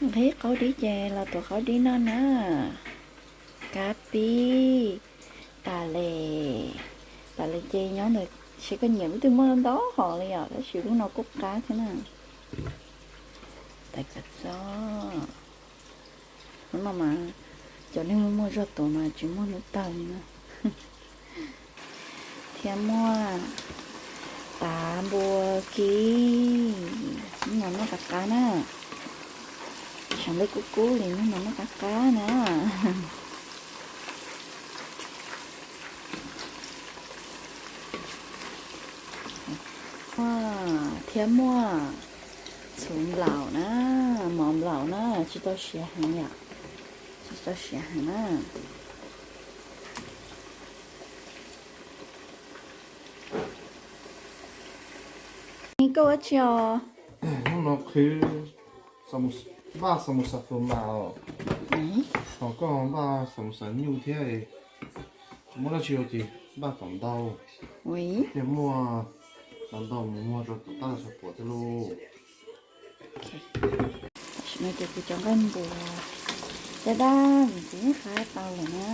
Nqhis qaub dib ces los tuav qaub dib noj na. Kab pib. Tas les, tas les ces nyob ntawm, seb koj nyiam lub twg, muaj ntau hom li os, tab sis lub no kuj qab thiab na. Tais kab txob. Hnub no mas cov neeg muaj muaj zog tuav mas tsis muaj hnub tawg li na. Thiab muaj tav npua kib, hnub no noj qab qab na. Tshav ntuj kub kub li, hnub no noj qab qab na. Thiab muaj txhuv nplaum na, mov nplaum na, tsis tau siav heev yom, tsis tau siav heev na. Koj ua tsi os? Hnub no qhwv, npaj samosa fwm mas os. Ho koj npaj samosa nyuj thiab, muaj dab tsi ua ces npaj kom ntau, thiaj muaj ntau ntau mus muag rau tom qab los txog puam thiab lauj. Tam sim no ces kuv cov nqaij npua dab dab vim txiv yeej qab tau lawm na.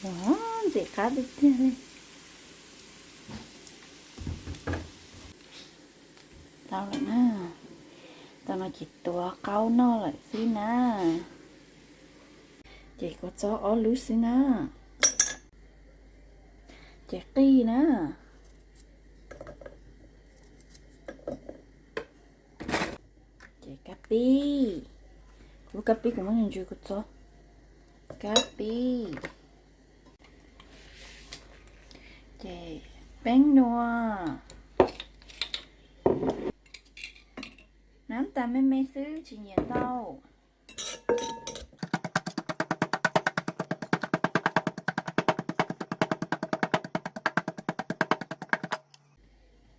Ua ntxim qab tiag tiag li. Tau lawm na. Tau no ces tuav qaub noj lawm xwb na. Ces kua txob ob lub xwb na. Ces qij na. Ces kab pib. Kuv lub kab pib kuv muab ntsws kua txob. Kab pib. Ces peeb nua. Nab tas me me xwb tsis nyiam ntau.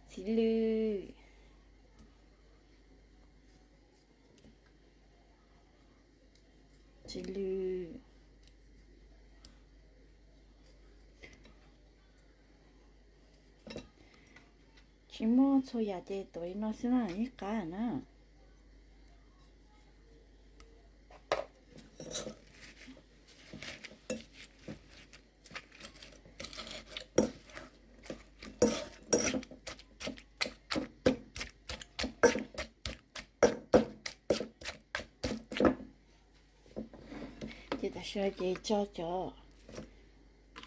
Txiv lws. Txiv lws. Tsis muaj txhua yam ces tuav li no xwb na yeej qab na. Ces tam sim no ces tso cov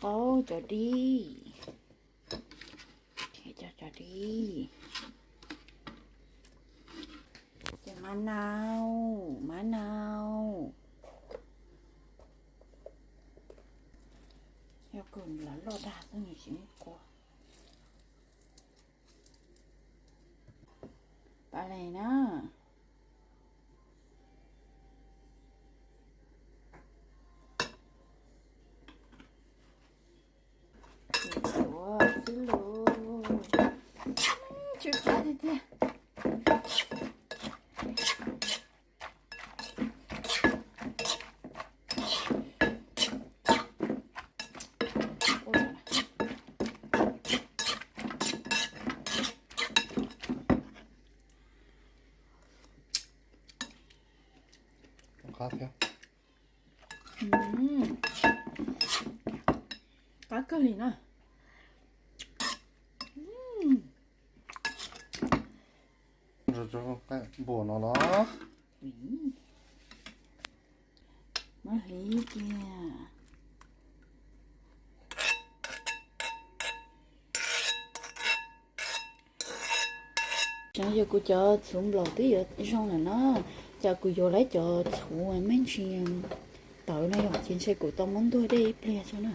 qaub cov dib, tso cov dib, ces mab nau, mab nau, yog kawg los loj dag xwb nws tsis muaj kua. Pam les na. Tuav xwb lauj. Tsw qab tiag tiag. Qab thiab. Qab kawg li na. Npua no los muab hliv kiag. Xyov yog kuv cov txhuv nplaum twb yuav zoo lawm na, cas kuv yuav lawm cov txhuv me ntsis tawv no yog ces ntshe kuv tau muab ntuag dej ib pliag tso na.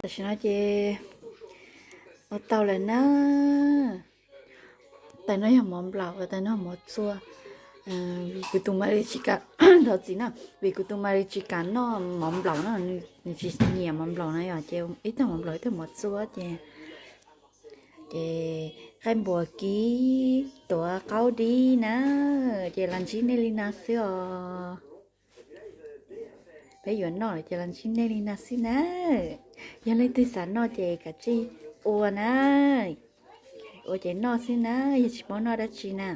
Tam sim no ces ua tau lawm na. Tais no yog mov nplaum, tais no mov txua. Vim kuv tus mas li tsis kam, thov txim na, vim kuv tus mas li tsis kam noj mov nplaum na, nws tsis nyiam mov nplaum na yog ces ib tag mov nplaum ib tag mov txua ces, ces Qaij npuas kib tuav qaub dib na, ces los ntsib nej li no xwb os. Peb yuav noj lawm ces los ntsib nej li no xwb na. Yog leej twg xav noj ces kav tsij ua na. Ua ces noj xwb na, yog tsis paub noj dab tsi na.